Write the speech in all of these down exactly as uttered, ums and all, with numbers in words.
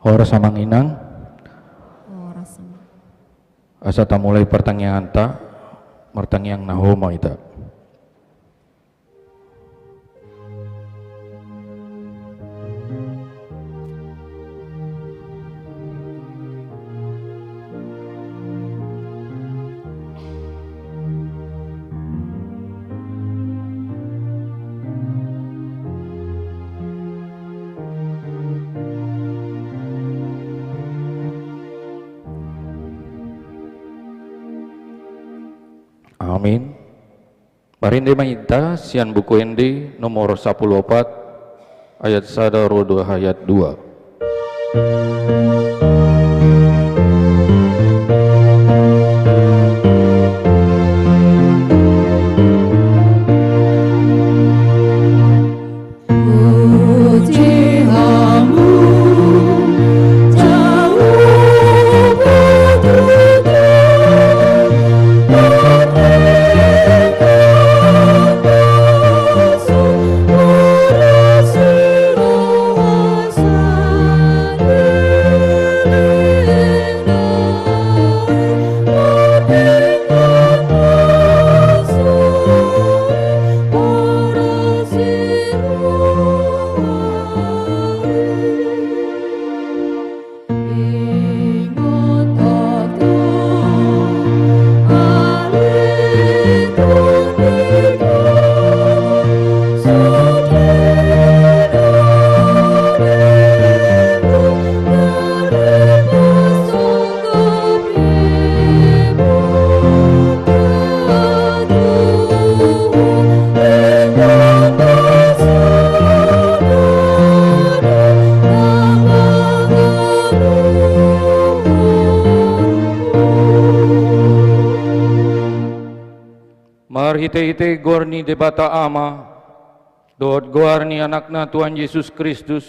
Horas Amang Inang. Horas Amang. Asa tamulai partangianganta, martangiang na hohom ma hita. Amin. Marende ma hita sian Buku Ende nomor sampulu opat, ayat sada ro do ayat dua. Marhitehite goar ni Debata Ama, dohot goar ni Anakna Tuhan Jesus Kristus,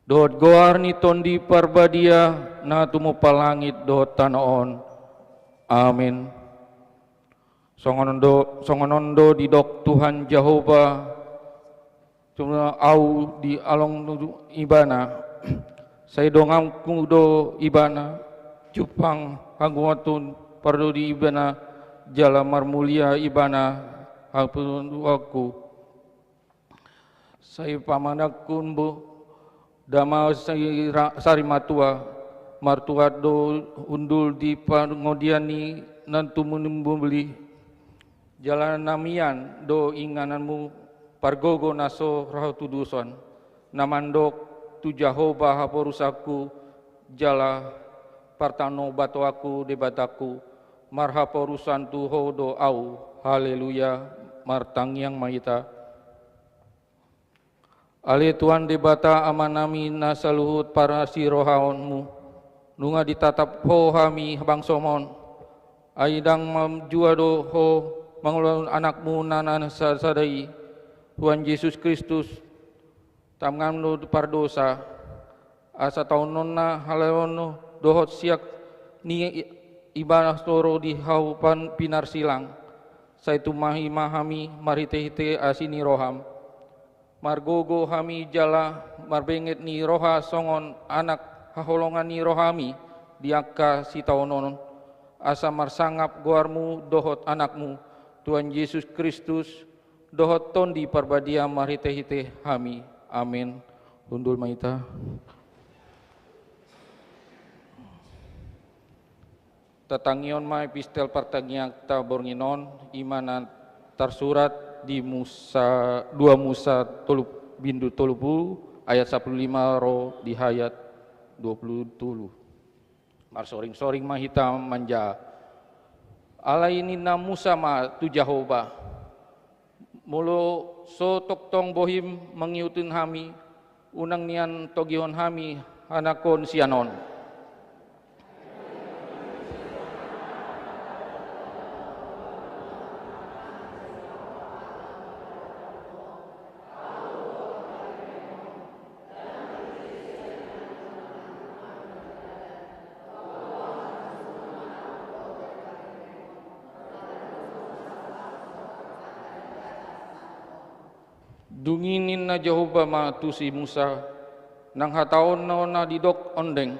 dohot goar ni Tondi Parbadia na tumompa langit dohot tano on. Amin. Songon on do, songon on do didok Tuhan Jahowa, tu au di along ni Ibana, sai donganku do Ibana, jumpang hagogoonku, pardomuonku di Ibana, jala marmulia Ibana haporseaonku. Sai pamandanghon do damang sari-, sarimatua, martuat do hundul di pangodian ni na tumuli-muli. Jala na mian do ingananmu, pargogo na so ra hatudosan, na mandok tu Jahowa haporusanku, jala partanobatoanku Debatangku, marhaporusan tu Ho do au. Haleluya. Martangiang ma hita. Ale Tuhan Debata Amanami na saluhut parasirohaonmu, nunga ditatap Ho hami bangsom on. Ai ndang manjua do Ho mangulahon Anakmu na, na sasada i, Tuhan Jesus Kristus, tangan do pardosa, asa taononna haleon dohot siak ni i-, Ibana so ro di hau pan-, pinarsilang, sai tumahi ma hami marhitehite asi ni roham. Margogo hami jala marbenget ni roha songon anak haholongan ni rohami di angka sitaonon, asa marsangap goarmu dohot Anakmu, Tuhan Jesus Kristus, dohot Tondi Parbadia marhitehite hami. Amin. Hundul ma hita. Tatangihon ma epistel partangiangta borngin on, i ma na tarsurat di Musa, dua Musa tolu, bindu tolu pulu, ayat sampulu lima ro di ayat dua pulu tolu. Marsoring-soring ma hita manjaha. Alai ninna Musa ma tu Jahowa: Molo so tongtong bohim mangihuthon hami, unang nian togihon hami hanakon sian on. Dung i ninna Jahowa ma tu si Musa: Nang hataon na didok ondeng.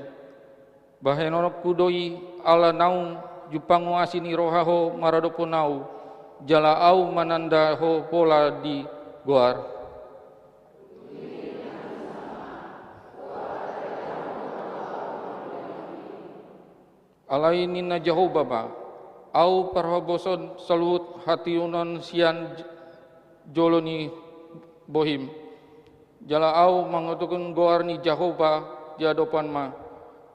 Bahenonku do i ala naung jumpangmu asi ni roha ho maradophon ahu, jala ahu mananda ho pola di goar. Alai ninna Jahowa ma, ahu parhoboson saluhut hatiunon sian j-, jolo ni bohim. Jala ahu mangotokhon goar ni Jahowa di adopanma.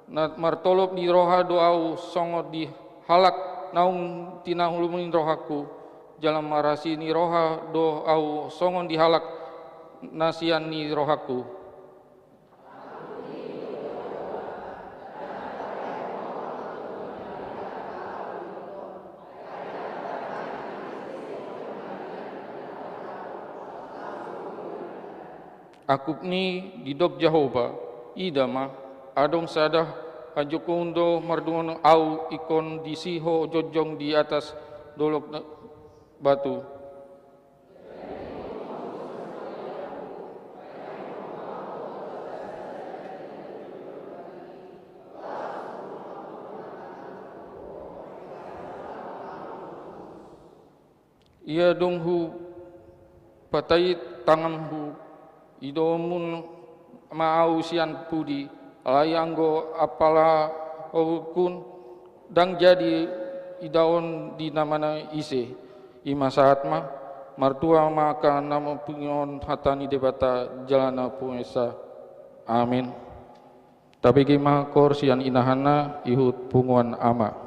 Na martolop ni roha do ahu songon di halak naung tinahulumi rohangku. Jala marasi ni roha do ahu songon di halak na sian ni rohangku. Angkup ni didok Jahowa, ida ma, adong sada hanjongkon do mardungon ahu ingkon disi ho jongjong di atas dolok na-, batu. Ia dung hupatai tanganhu, idaonmu ma ahu sian pudi, alai anggo apala ahu ingkon ndang jadi idaon di na manang ise. I ma sahat ma, martua ma angka na mangihut hata ni Debata jala na pinasahatna. Amin. Tabege ma koor sian inahanna ihut punguan ama.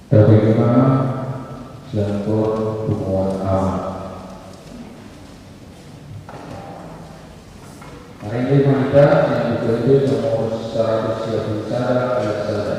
Taberima sian punguan aman. Ari ini mantap yang betul itu nomor seratus tiga puluh sada ayat sada.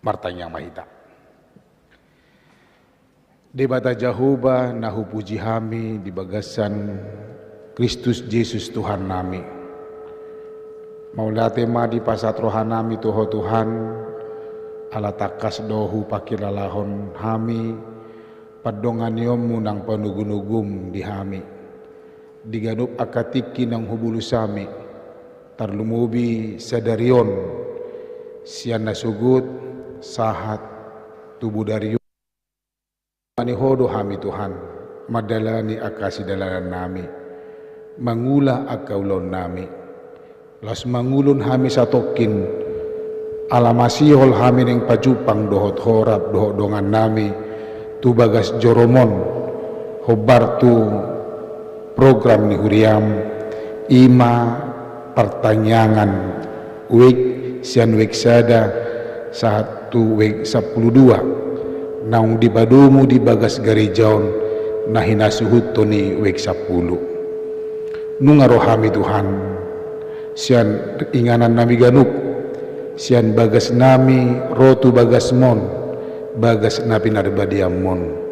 Martangiang ma hita. Debata Jahowa, na hupuji hami di bagasan Kristus Jesus Tuhannami. Mauliate ma dipasahat rohanami tu Ho Tuhan, ala tangkas do hupangkilalahon hami pandonganionmu nang panogunogum di hami. Di ganup angka tingki naung hubolus hami, tarlumobi sadari on, sian na sogot sahat tu bodari on. Mani Ho do hami Tuhan, mandalani angka sidalanannami, mangula angka ulaonnami. Laos mangulon hami satongkin, ala masihol hami naeng pajumpang dohot horab dohot dongannami tu bagas joromon, hombar tu program ni huriam, i ma partangiangan wijk sian wijk sada sahat tu wijk sampulu dua, naung dipadomu di bagas gareja on na hinasuhuton ni wijk sampulu. Nunga ro hami Tuhan, sian inganannami ganup, sian bagasnami ro tu bagasmon, bagas na pinarbadiamon.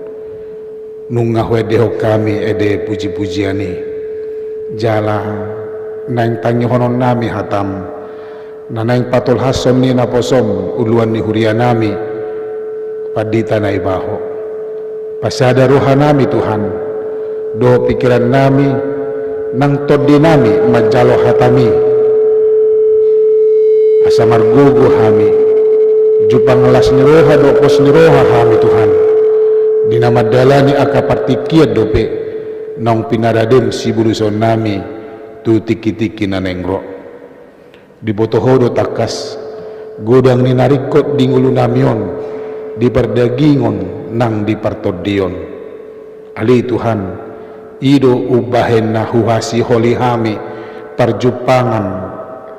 Nunga huendehon hami ende pujipujian i. Jala naeng tangihononnami hatam, na naeng patolhashon ni naposom uluan ni hurianami, Pandita Naibaho. Pasada rohanami Tuhan, dohot pingkirannami, nang tondinami manjalo hatami. Asa margogo hami, jumpang las ni roha dohot pos ni roha hami Tuhan, di na mandalani angka partingkian dope, naung pinaradem sibolusonnami tu tingkitingki na naeng ro. Diboto Ho do tangkas, godang ni na ringkot di ngolunami on, di pardagingon nang di partondion. Ale Tuhan, i do umbahen na huhasiholi hami parjumpangan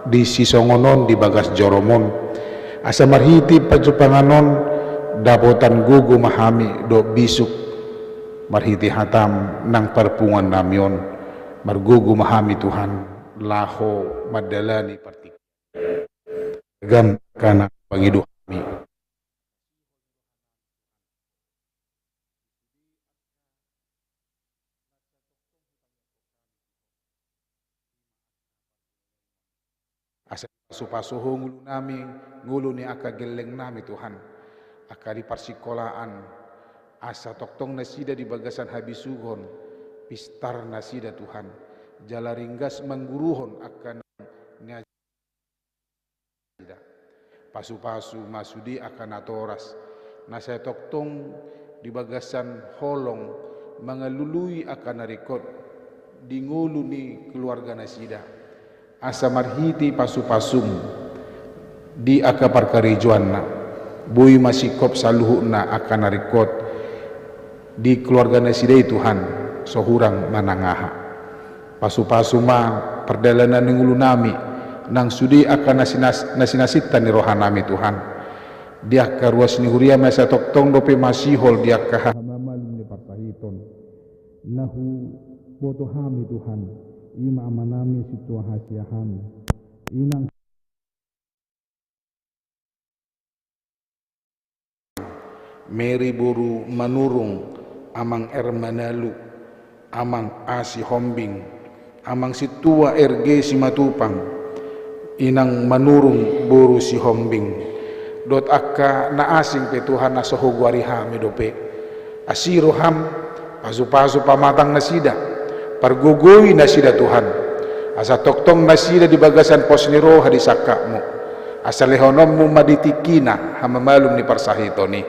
di sisongon on di bagas joromon. Asa marhite parjumpangan on, dapotan gogo ma hami dohot bisuk, marhite hatam nang parpunguannami on, margogo ma hami Tuhan, laho mandalani partingkian. Gam kana pangido hami. Asa pasupasu Ho ngolunami, ngolu ni angka gellengnami Tuhan, angka di parsikolaan, asa tongtong nasida di bagasan habisuhon, pistar nasida Tuhan, jala ringgas mangguruhon angka na Pasupasu ma sude angka natoras, na sai tongtong di bagasan holong mangalului angka na ringkot di ngolu ni keluarga nasida. Asa marhite pasupasum di angka parkarejoanna, boi ma singkop saluhutna angka na ringkot di keluarga nasida i Tuhan, so hurang manang aha. Pasupasu ma pardalanan ni ngolunami, nang sude angka na sinas-, na sinasinta ni rohanami Tuhan. Di angka ruas ni huriam na sai tongtong dope masihol di angka haha-, Sahiton. Na huboto hami Tuhan, i ma amanami sintua hasiahan. Inang Mary boru Manurung, Amang R Manalu, Amang A Sihombing, Amang Sintua R G Simatupang, Inang Manurung boru Sihombing, dohot angka na asing pe Tuhan na so hugoari hami dope. Asi roham, pasupasu pamatang nasida, pargogoi nasida Tuhan, asa tongtong nasida di bagasan pos ni roha disangkapmu, asa lehononmu ma di tingkina hamamalum ni parsahiton i.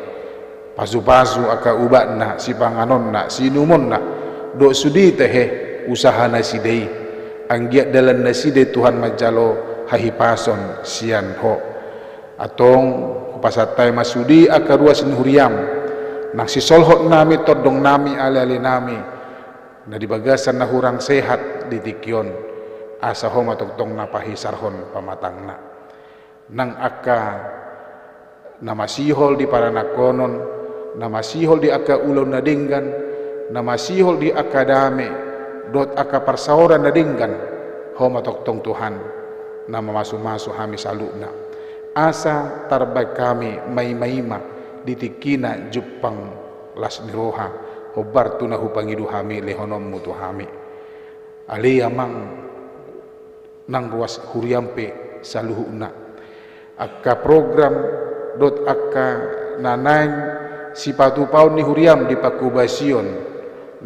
Pasupasu angka ubatna, sipanganonna, siinumonna, dohot sude tahe usaha nasida i, anggiat dalan nasida i Tuhan manjalo hahipason sian Ho. Antong hupasahat hami ma sude angka ruas ni huriam, nang sisolhot nami, tondong nami, aleale nami, na di bagasan na hurang sehat di tingki on, asa Ho ma tongtong na pahisarhon pamatangna. Nang angka na masihol di paranangkonon, na masihol di angka ulaon na denggan, na masihol di angka dame, dohot angka parsaoran na denggan, Ho ma tongtong Tuhan, na mamasumasu hami saluhutna. Asa tarbaen hami maimaima di tingkina jumpang las ni roha, hombar tu na hupangido hami lehononmu tu hami. Ale Amang, nang ruas huriam pe saluhutna. Angka program dohot angka na naeng sipatupaon ni huriam di panghobasion,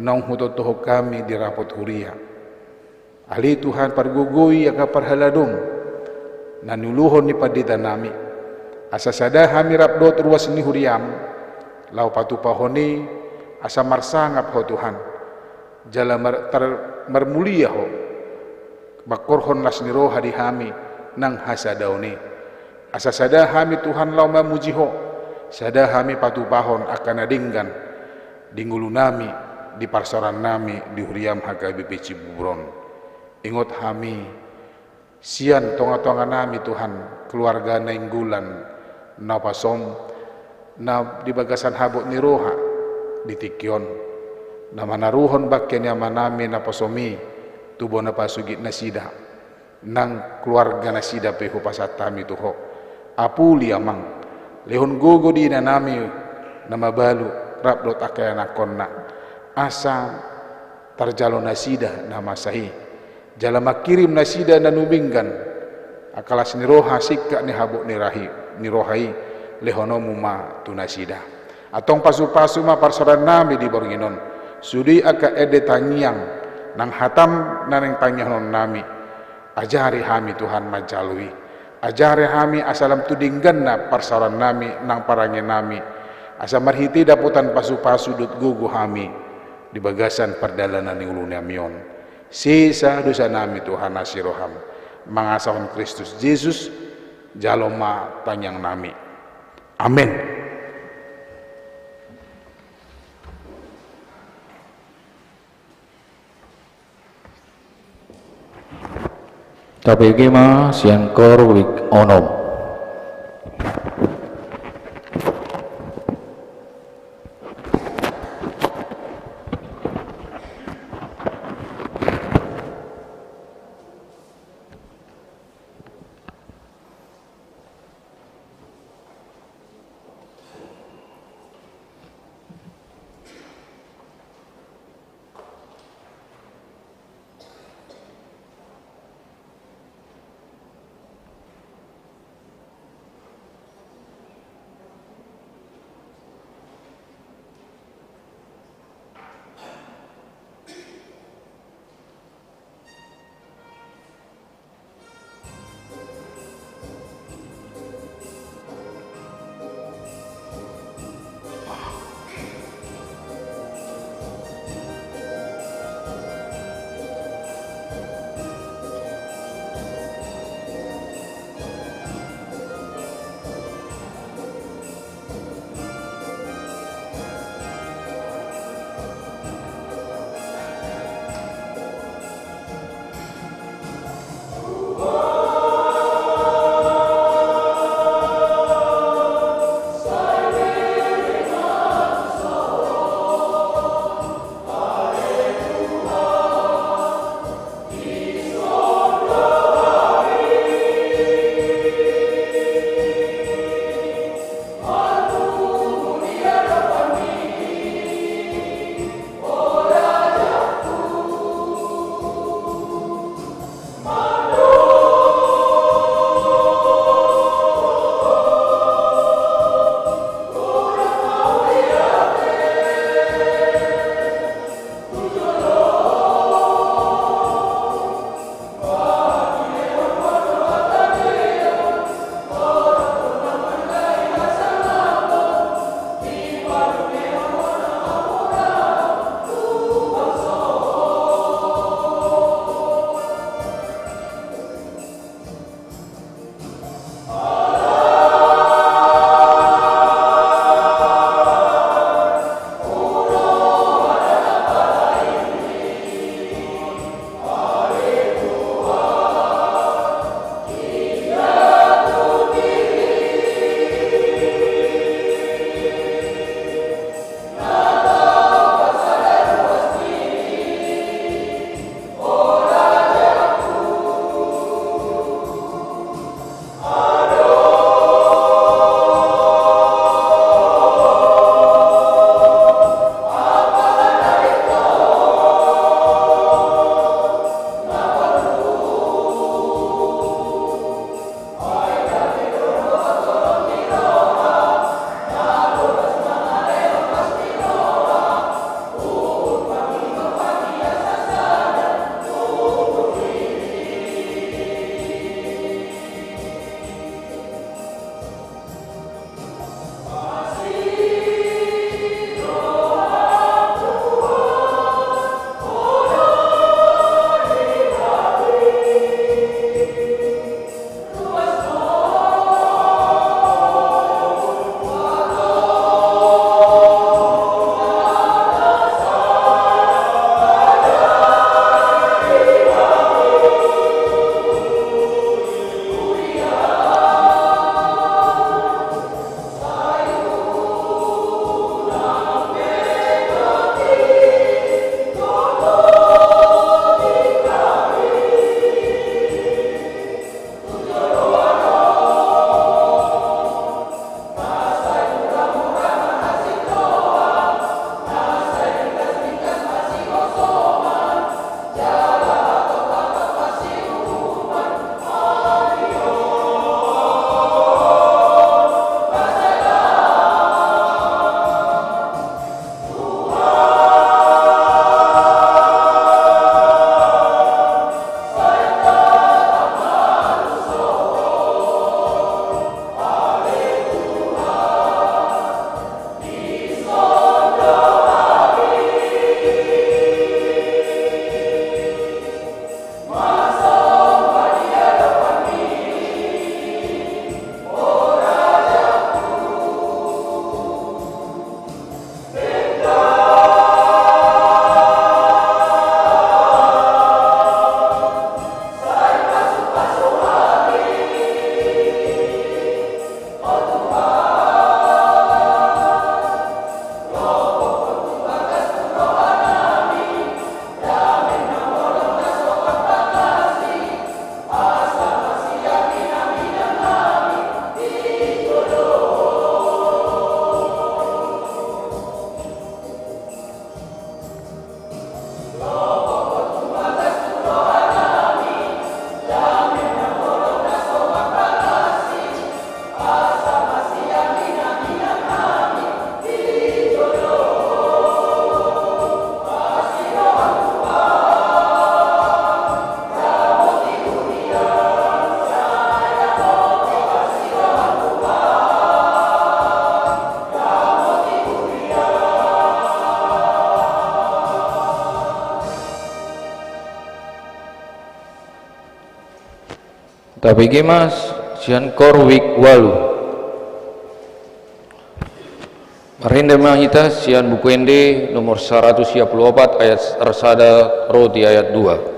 naung hutotohon hami di rapot huria. Ale Tuhan, pargogoi angka parhaladom na niuluhon ni pandita nami, asa sada hami rap dohot ruas ni huriam, laho patupahon i, asa marsangap Ho Tuhan, jala mar-, tar-, marmulia Ho, mangkorhon las ni roha di hami nang hasadaon i. Asa sada hami Tuhan laho mamuji Ho, sada hami patupahon angka na denggan di ngolu nami, di parsaoran nami, di huriam H K B P Cibubur on. Ingot hami sian tongatonga nami Tuhan, keluarga Nainggolan Napasom, na di bagasan habot ni roha di tingki on, na manaruhon bangke ni ama nami Napasom i tu bona pasogit nasida, nang keluarga nasida pe hupasahat hami tu Ho. Apuli Amang, lehon gogo di ina nami na mabalu rap dohot angka ianakkonna, asa tarjalo nasida na masa i. Jala mangkirim nasida na numenggan, angka las ni roha, singkat ni habot ni rahi, ni roha i, lehononmu ma tu nasida. Antong pasupasu ma parsaoran nami di borngin on, sude angka ende tangiang, nang hatam na naeng tangianghon nami. Ajari hami Tuhan manjalo i. Ajari hami asa lam tu dengganna parsaoran nami nang parange nami, asa marhite dapotan pasupasu dohot gogo hami di bagasan pardalanan ni ngolu nami on. Sesa dosa nami Tuhan, asi roham. Mangasahon Kristus Jesus, jalo ma tangiang nami. Amen. Tabege ma sian koor wijk onom. Tabege ma sian Korwik ualu. Marende ma hita sian Buku Ende nomor saratus sia pulu opat ayat sada ro di ayat dua.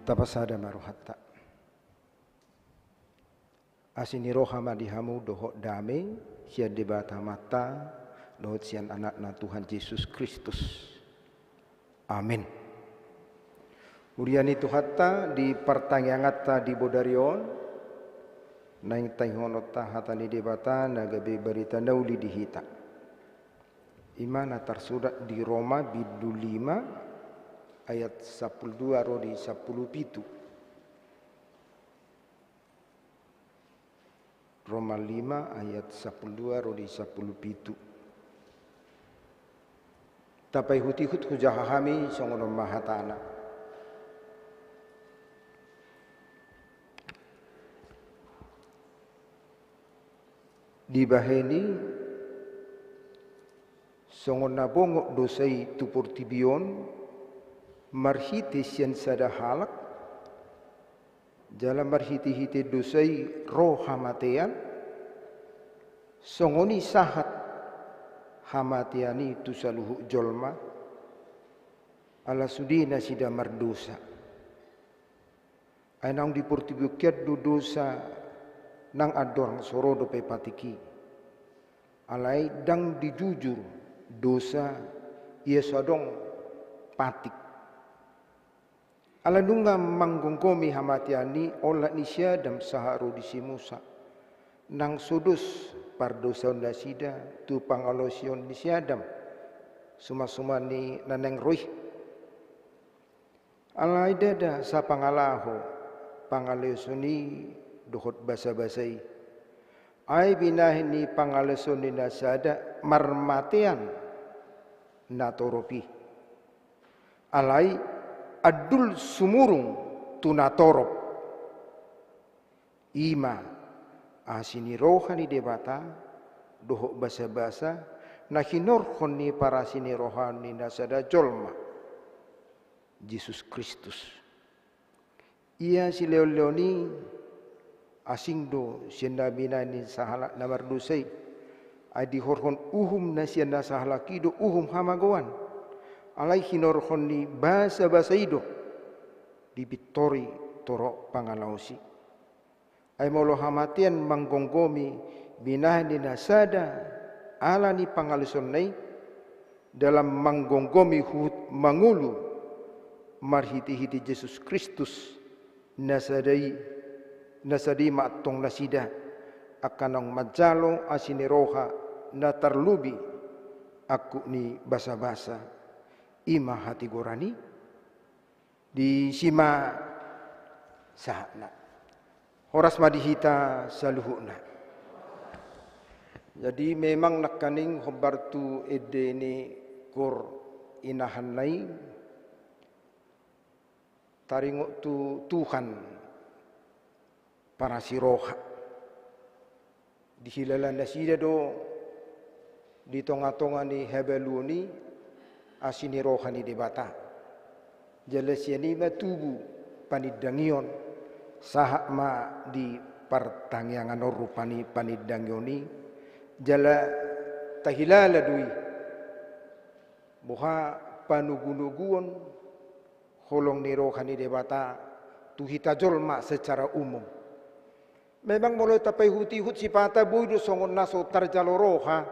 Tapasada ma rohanta. Asi ni roha ma di hamu dohot dame sian Debata Amanta dohot sian Anakna Tuhan Jesus Kristus. Amin. Huria ni Tuhanta, di partangianganta di bodari on, naeng tangihononta hata ni Debata na gabe barita na uli di hita. I ma na tarsurat di Roma bindu lima ayat sampulu dua ro di sampulu pitu. Roma lima ayat sampulu dua ro di sampulu pitu. Tapaihut-ihut hujaha hami, songon on ma hatana. Dibahen i, songon na bongot dosa i tu portibi on, marhite sian sada halak, jala marhite-hite dosa i ro hamatean, songon i sahat hamatean i tu saluhut jolma, ala sude nasida mardosa. Ai naung di portibi on hian do dosa nang andorang so ro dope patik i. Alai ndang dijujur dosa ia so adong patik. Ala nunga manggomgomi hamatean i olat ni si Adam sahat ro di si Musa. Nang so dos pardosaon nasida tu pangalaosion ni si Adam. Suman-suman ni na naeng ro i. Alai ndada sapangalaho pangalaosion i dohot basa-basa i. Ai binahen ni pangalaosion ni na sada marmatean na torop i. Alai andul sumurung tu na torop. I ma asi ni roha ni Debata dohot basa-basa na hinorhon ni parasi ni roha ni na sada jolma, Jesus Kristus. Ia silehon-lehon i asing do sian na binahen ni sahalak na mardosa i. Ai dihinorhon uhum na sian na sahalak i do uhum hamagoan. Alai hinorhon ni basa-basa i do dipintori torop pangalaosi. Ai molo hamatean manggomgomi binahen ni na sada ala ni pangalaosionna i, dalan manggomgomi huhut mangolu marhite-hite Jesus Kristus, na sada i, na sada i ma antong nasida angka naung manjalo asi ni roha na tarlobi angkup ni basa-basa. I ma hatigoran i. Disi ma sahatna. Horas ma di hita saluhutna. Jadi memang nangkaning hombar tu ende ni koor inahanna i, taringot tu Tuhan parasi roha. Dihilala nasida do di tonga-tonga ni habaluon i asi ni roha ni Debata. Jala sian i ma tubu panindangion, sahat ma di partangiangan on rupani panindangion i. Jala Tahilala do i boha panogunoguon holong ni roha ni Debata tu hita jolma secara umum. Memang molo tapaihutihut sipata boi do songon na so tarjalo roha,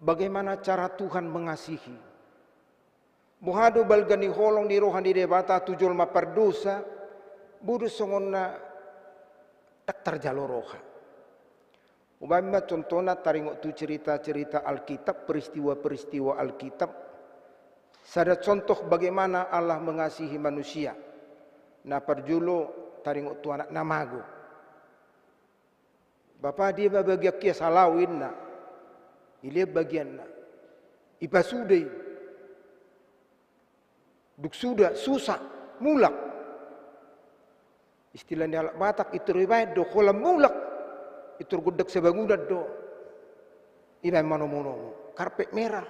bagaimana cara Tuhan mengasihi. Boha do balga ni holong ni roha ni Debata tu jolma pardosa, boi do songon na ndang tarjalo roha. Umpama ma contohna taringot tu cerita-cerita Alkitab, peristiwa-peristiwa Alkitab, sada contoh bagaimana Allah mengasihi manusia. Na parjolo taringot tu anak na mago. Bapa, dia ma bagian kias halaho inna. Dilehon bagianna. Ipasuda i. Dung suda, susa, mulak. Istilah ni halak Batak, pintor ibaen do, holan mulak. Pintor gondang sabangunan do. Ibaen manomunomu. Karpet merah.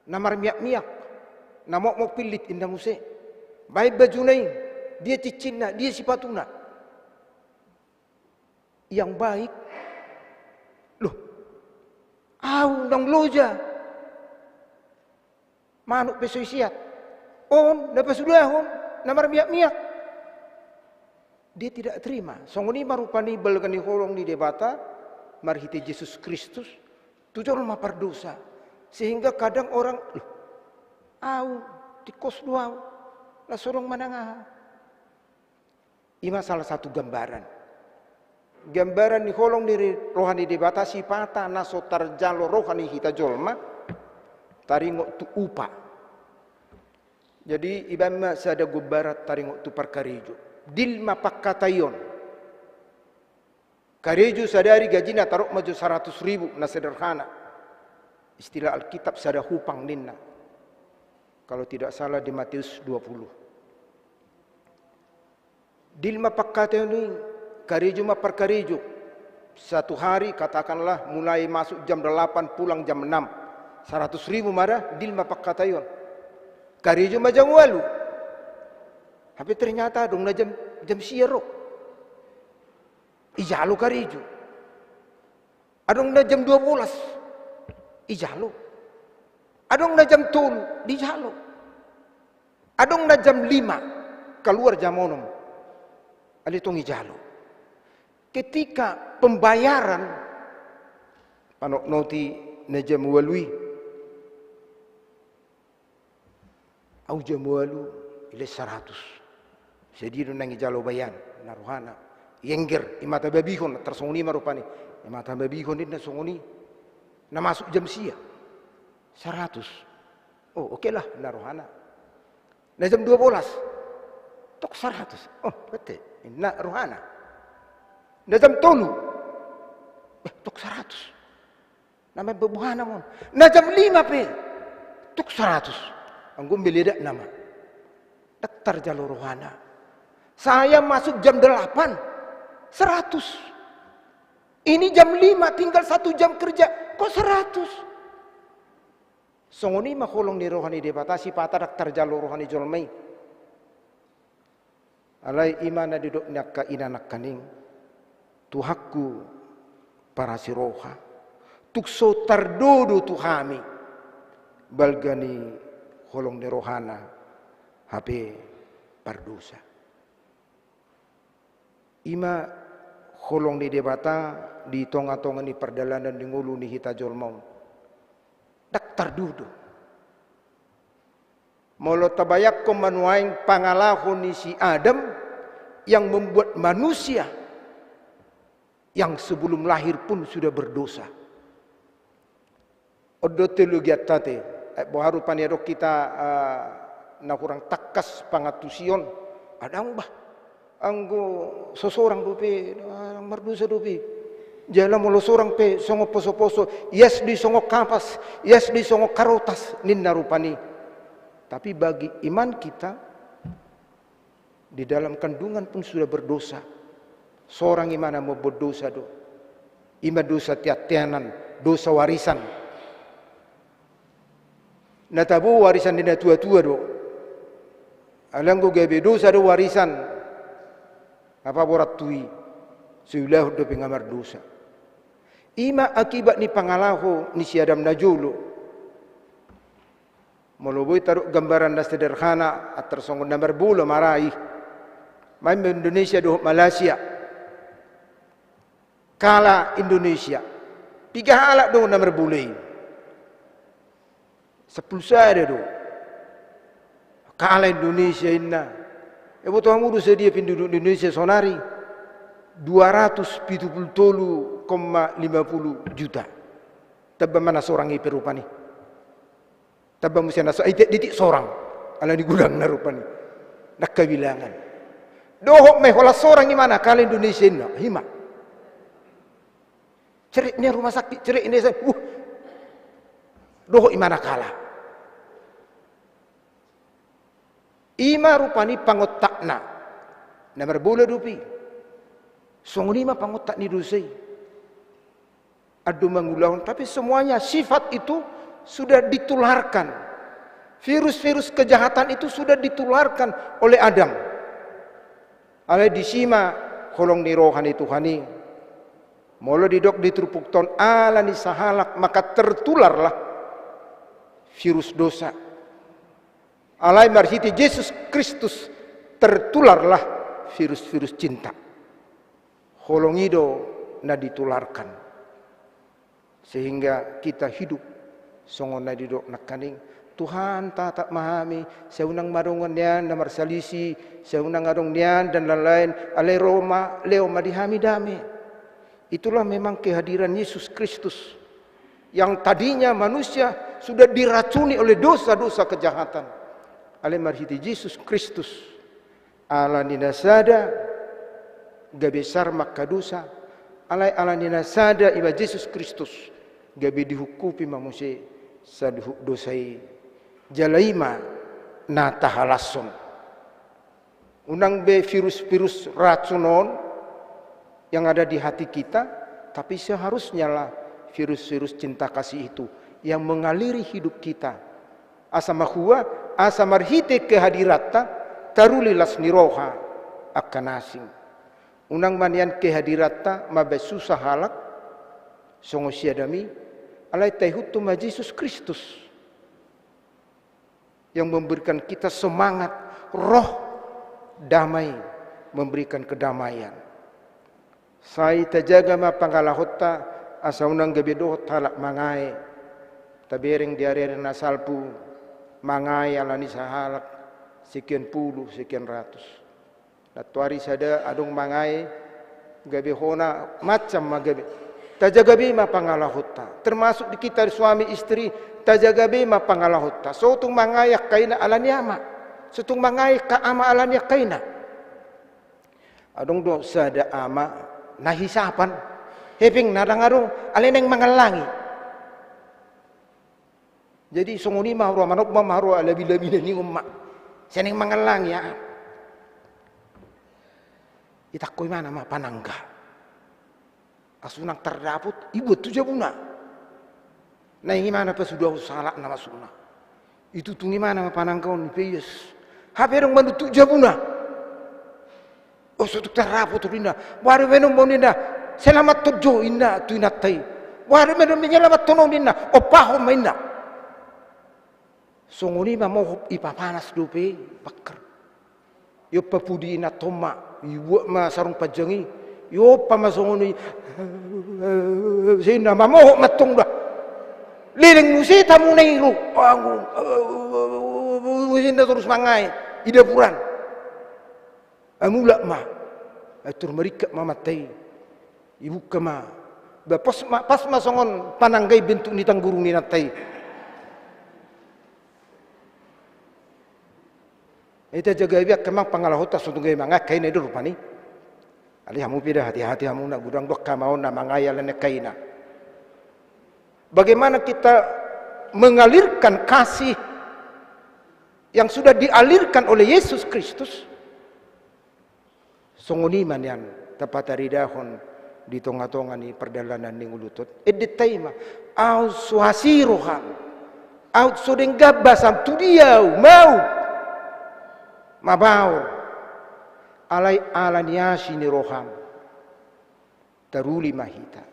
Na marmiakmiak. Na mokmok pillit inna muse. Baen bajuna i. Dia cincinna, dia sipatuna. Yang baik. Loh. Au naung loja. Manuk pe so isiat. On, na pasudahon, na marmiakmiak. Dia tidak terima. Songon i ma rupani balga ni holong ni Debata, marhite Jesus Kristus, tu jolma pardosa. Sehingga kadang orang, loh, au, tingkos do au, na so adong manang aha. I ma salah satu gambaran. Gambaran ni holong ni roha ni Debata sipata na so tarjalo roha ni hita jolma, taringot tu upa. Jadi, ibaen ma sada gambaran taringot tu parkarejo. Dilma pangkataion. Karejo sadari gajina tarop ma jo saratus ribu, na sederhana. Istilah Alkitab sada hupang ninna. Kalau tidak salah di Matius dua puluh. Dilma pangkataion i, karejo ma parkarejo. Satu hari, katakanlah, mulai masuk jam delapan, pulang jam enam. Saratus ribu ma da, dilma pangkataion. Karejo ma jam ualu. Hape ternyata adong na jam, jam sia ro. Dijalo karejo. Adong na jam dua bolas, dijalo. Adong na jam tolu, dijalo. Adong na jam lima, kaluar jam onom. Alai tong dijalo. Ketika pembayaran, panotnoti na jam ualu i. Au jam ualu, dilehon saratus. Sadia do naeng dijalo baenan, na rohana. Iengger, imata babihon, tarsongon i ma rupani. Imata babihon ninna songon i. Na masuk jam sia. Saratus. Oh, oke lah, na rohana. Na jam dua bolas. Tok saratus. Oh, bete. Na rohana. Na jam tolu. Eh, tok saratus. Na mambahen boha na mon. Na jam lima pe. Tok saratus. Anggo meledak nama. Ndang tarjalo rohana. Saya masuk jam delapan. Seratus. Ini jam lima, tinggal satu jam kerja. Kok seratus? Songon i ma holong ni roha ni Debata, sipata ndang tarjalo roha ni jolma i. Alai i ma na didok ni angka ina nangkaning, Tuhanku parasi roha, tung so tardodo tu hami balga ni holong ni rohana, hape pardosa. I ma holong ni Debata di tongatonga ni pardalanan ni ngolu ni hita jolma on. Ndang tardodo. Molo tabayangkon ma nuaeng pangalaho ni si Adam yang membuat manusia yang sebelum lahir pun sudah berdosa. On do teologianta te, eh, boha rupani adong hita, eh, na hurang tangkas pangantusion, adong bah. Anggo so sorang dope, ah, mardosa dope. Jala molo sorang pe songon posoposo, ias do i songon kapas, ias do i songon karotas, ninna rupani. Tapi bagi iman kita, di dalam kandungan pun sudah berdosa. Sorang i ma na mamboan dosa do. I ma dosa teanteanan, dosa warisan. Na tabo warisan ni natuatua do. Alai anggo gabe dosa do warisan, apa borat tu i, so iulahon dope nga mardosa. I ma akibat ni pangalaho ni si Adam na jolo. Molo boi tadok gambaran na sederhana, antar songon na marbolo ma ra i. Main ma Indonesia dohot Malaysia. Kalah Indonesia. Piga halak do na marbolo i? Sampulu sada do. Kalah Indonesia inna. Iboto hamu do sadia penduduk Indonesia sonari? Dua ratus pitu pulu tolu koma lima pulu juta. Tamba ma na sorang i pe rupani. Tamba muse na so-, ai tiap ditik sorang. Alani godangna rupani. Nangka bilangan. Dohot ma i holan sorang i ma na kalah Indonesia inna. I ma. Cerek ni rumah sakit, cerek ni sa-, uh. Dohot i ma na kalah. I ma rupani pangontakna. Na marbolo dope i. Songon i ma pangontak ni dosa i. Andorang mangulahon, tapi semuanya sifat itu sudah ditularkan. Virus-virus kejahatan itu sudah ditularkan oleh Adam. Alai disi ma holong ni roha ni Tuhan i. Molo didok di turpukta on alani sahalak maka tertularlah virus dosa. Alai marhite Jesus Kristus tertularlah virus-virus cinta. Holong i do na ditularkan. Sehingga kita hidup songon na didok nangkaning, Tuhan, tatap ma hami, sai unang ma adong nian na marsalisi, sai unang adong nian dan lain-lain, alai ro ma, lehon ma di hami dame. Itulah memang kehadiran Yesus Kristus. Yang tadinya manusia sudah diracuni oleh dosa-dosa kejahatan. Alai marhite Jesus Kristus. Alani na sada gabe sarmangkadosa, alai alani na sada i ma Jesus Kristus, gabe dihungkupi ma muse saluhut dosa i. Jala i ma na tahalashon. Unang be virus-virus racun on yang ada di hati kita, tapi seharusnya lah virus-virus cinta kasih itu yang mengaliri hidup kita. Asa mahua, asa marhite kehadiranta, taruli las ni roha angka na asing. Unang ma nian kehadiranta mambahen susa halak, songon si Adam i, alai taihuthon ma Jesus Kristus yang memberikan kita semangat, roh, damai, memberikan kedamaian. Sai tajaga ma pangalahonta, asa unang gabe dohot halak mangae. Tabereng di ari-ari na salpu, mangae alani sahalak, sekian puluh, sekian ratus. Nantoari sada adong mangae, gabe hona, macam ma gabe. Tajaga be ma pangalahonta. Termasuk di kita suami istri, tajaga be ma pangalahonta. So tung mangae angka ina alani ama. So tung mangae angka ama alani angka ina. Adong do sada ama na hisapan, hepeng na ndang adong, alai naeng mangallangi. Jadi songon i ma haroa, manop ma haroa, labi-labi na ningon ma. Sai naeng mangallangi, ya. Itangko imana ma panangga. Asa unang tardapot, ibuat tu jabuna. Naeng imana pasudahon sahalakna maksudna. Itutung imana ma panangga on, ipeias. Hape adong manuntuk jabuna. Oh, so tung tardapot on ninna. Boha do menon on ninna. Selamat tonjo ninna tu inanta i. Boha do menon menyelamat tonon ninna. Ompahon ma ninna. Songon i ma mohop ipapanas dope bangker. Iompa pudi inanta on ma, ibuat ma sarung panjang i, iompa ma songon i, sai ninna mamohop ma antong da. Leleng muse tamuna i ro, anggo, muse ninna torus mangae, i daporan. Ai mulak ma, ai tor maringkat ma amanta i, ibuka ma, ba pas ma, pas ma songon panangga i bentuk ni tanggurung ni inanta i. Ita jaga be angka amang pangalahonta, so tung gabe mangae angka ina i do rupani. Alai hamu pe da hati-hati hamu, na godang do angka amang on na mangae alani angka ina. Bagaimana kita mengalirkan kasih yang sudah dialirkan oleh Yesus Kristus? Songon i ma nian tapataridahon di tonga-tonga ni pardalanan ni ngolunta on. Endenta i ma, aut so asi roham, aut so denggan basam, tu dia ahu, maut, mabaor, alai alani asi ni roham, taruli ma hita.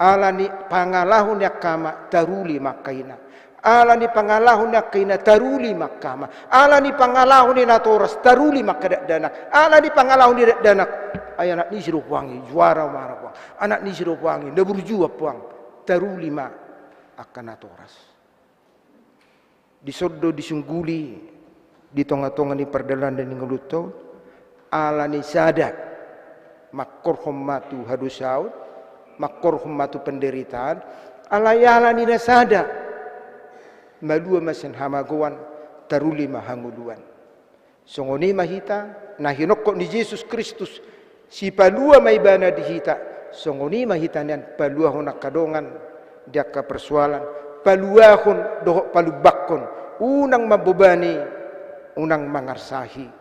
Ala ni pangalaho ni angka ama, taruli ma angka ina. Ala ni pangalaho ni angka ina, taruli ma angka ama. Ala ni pangalaho ni natoras, taruli ma angka dakdanak. Ala ni pangalaho ni dakdanak, ai anak ni isi do puang i, juara ma anak puang. Anak ni isi do puang i, na burju puang. Taruli ma angka natoras. Dison do disungguli di tongatonga ni pardalanan ni ngolunta on, ala ni sada, mangkorhon ma tu hadosaon, mangkorhon ma tu penderitaan, alai ala ni na sada, malua ma sian hamagoan, taruli ma hangoluan. Songon i ma hita, na hinophop ni Jesus Kristus, sipalua ma ibana di hita, songon i ma hita nian paluahon angka dongan, di angka persoalan, paluahon dohot palumbangkon, unang mambobani, unang mangarsahi.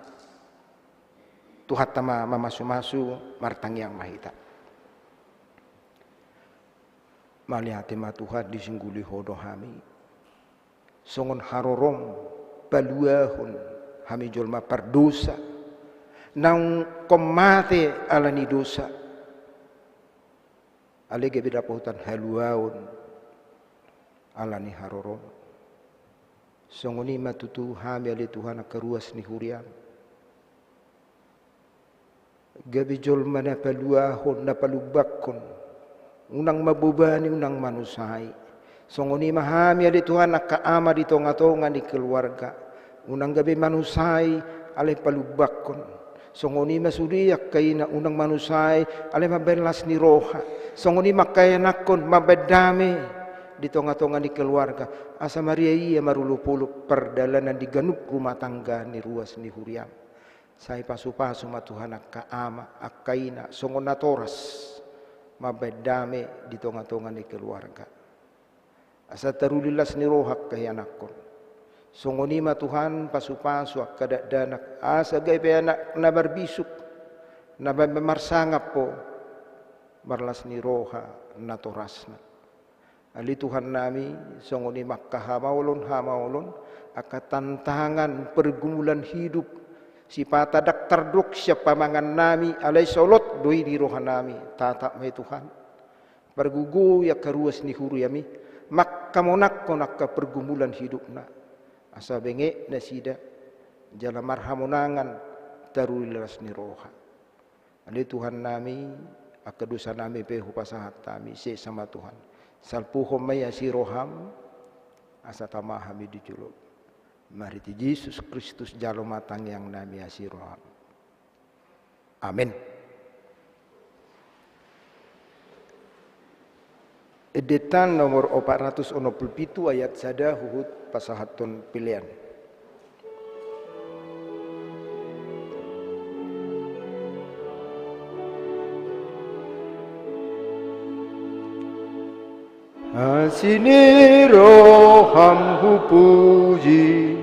Tuhanta ma mamasumasu, martangiang ma hita. Mauliate ma Tuhan, disungguli Ho do hami. Songon harorom, paluahon hami jolma pardosa, naung ingkon mate ala ni dosa. Alai gabe dapotan haluaon ala ni harorom. Songon i ma tutu hami ale Tuhan angka ruas ni huriam. Gabe jolma na paluahon, na palumbangkon. Unang mambobani, unang manusai. Songon i ma hami ale Tuhan angka ama di tongatonga ni keluarga. Unang gabe manusai, alai palumbangkon. Songon i ma sude angka ina unang manusai, alai mambahen las ni roha. Songon i ma angka ianakhon mambahen dame di tongatonga ni keluarga. Asa mariaia marolopolop pardalanan di ganup rumah tangga ni ruas ni huriam. Sai pasupasu ma Tuhan angka ama, angka ina, songon natoras, mambahen dame di tongatonga ni keluarga. Asa taruli las ni roha angka ianakhon. Songon i ma Tuhan pasupasu angka dakdanak, asa gabe anak na marbisuk, na mambahen marsangap Ho, marlas ni roha natorasna. Ale Tuhan nami, songon i ma angka hamaolon, hamaolon, angka tantangan pergumulan hidup, sipata ndang tardok sian pamangan nami, alai solot do i di roha nami, tatap ma i Tuhan. Pargogoi angka ruas ni huriam i, manghamonanghon angka pergumulan hidupna. Asa benget nasida, jala marhamonangan taruli las ni roha. Ale Tuhan nami, angka dosa nami pe hupasahat hami, sesa ma Tuhan. Salpuhon ma i asi roham, asa tama hami di jolo. Marhite Jesus Kristus jalo ma tangiang nami asi roham. Amen. Endetan nomor opat ratus onom pulu pitu ayat sada huhut pasahathon pelean. Asi ni roham hupuji.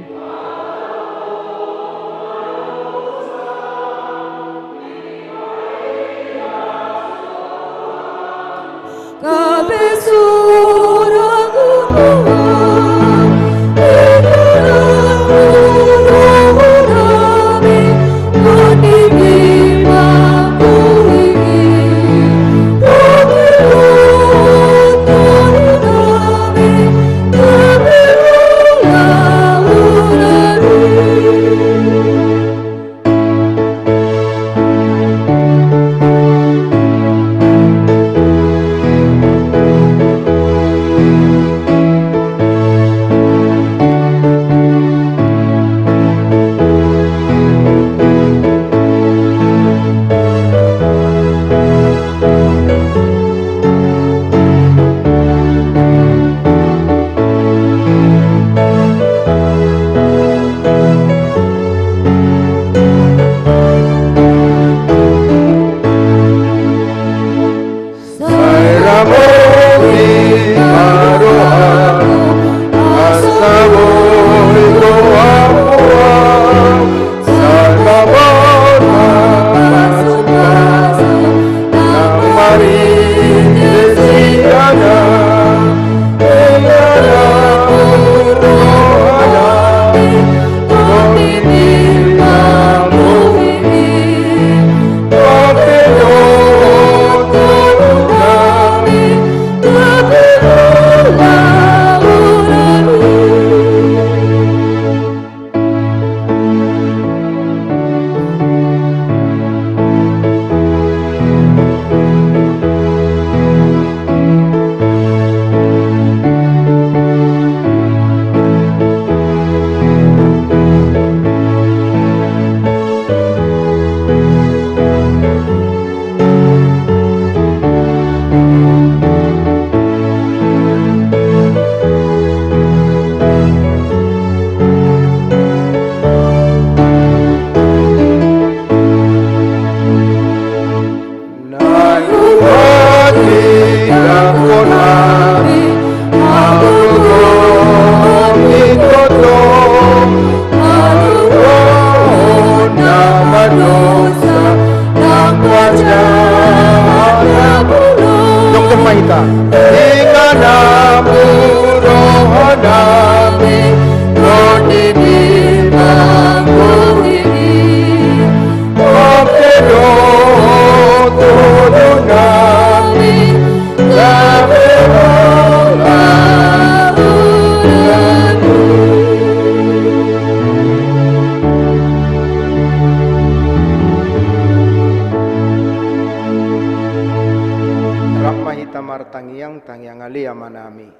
Tangiang, tangiang Ale Amanami.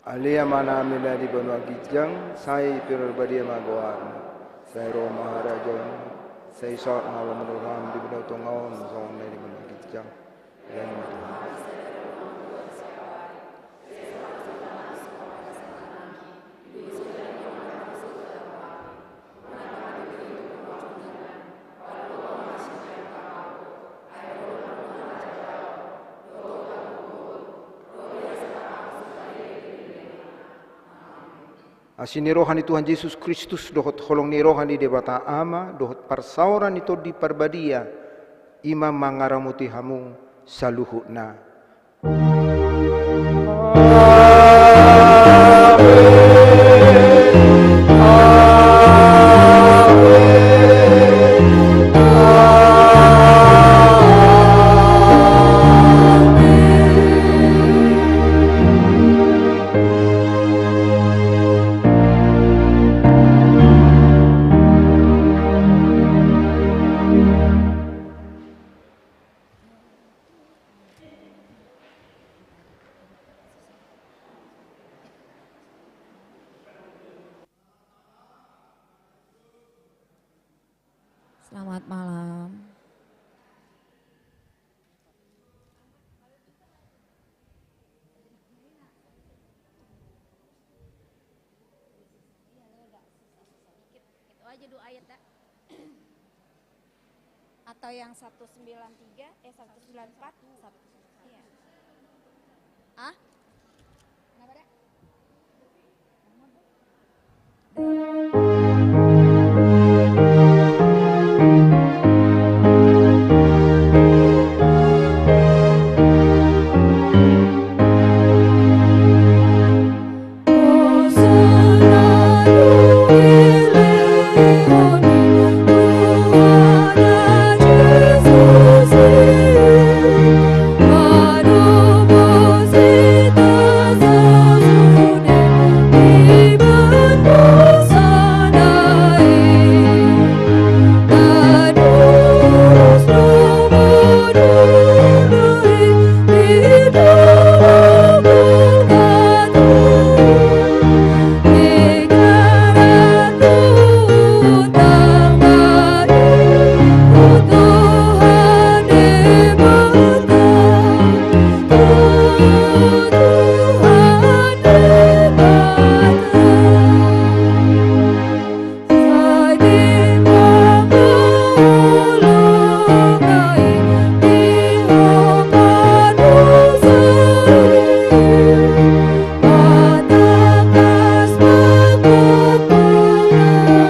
Ale Amanami na di banua ginjang, sai pinarbadia ma goarMu. Sai ro ma harajaonMu. Sai saut ma lomo ni rohaM di banua tonga on songon na di banua ginjang. Bahen ma Tuhan. Asi ni roha ni Tuhan Jesus Kristus, dohot holong ni roha ni Debata Ama, dohot parsaoran ni Tondi Parbadia, i ma mangaramoti hamu saluhutna. Selamat malam. Itu aja dua ayat, dah. Atau yang satu sembilan tiga, eh, satu sembilan empat, satu, iya. Ah?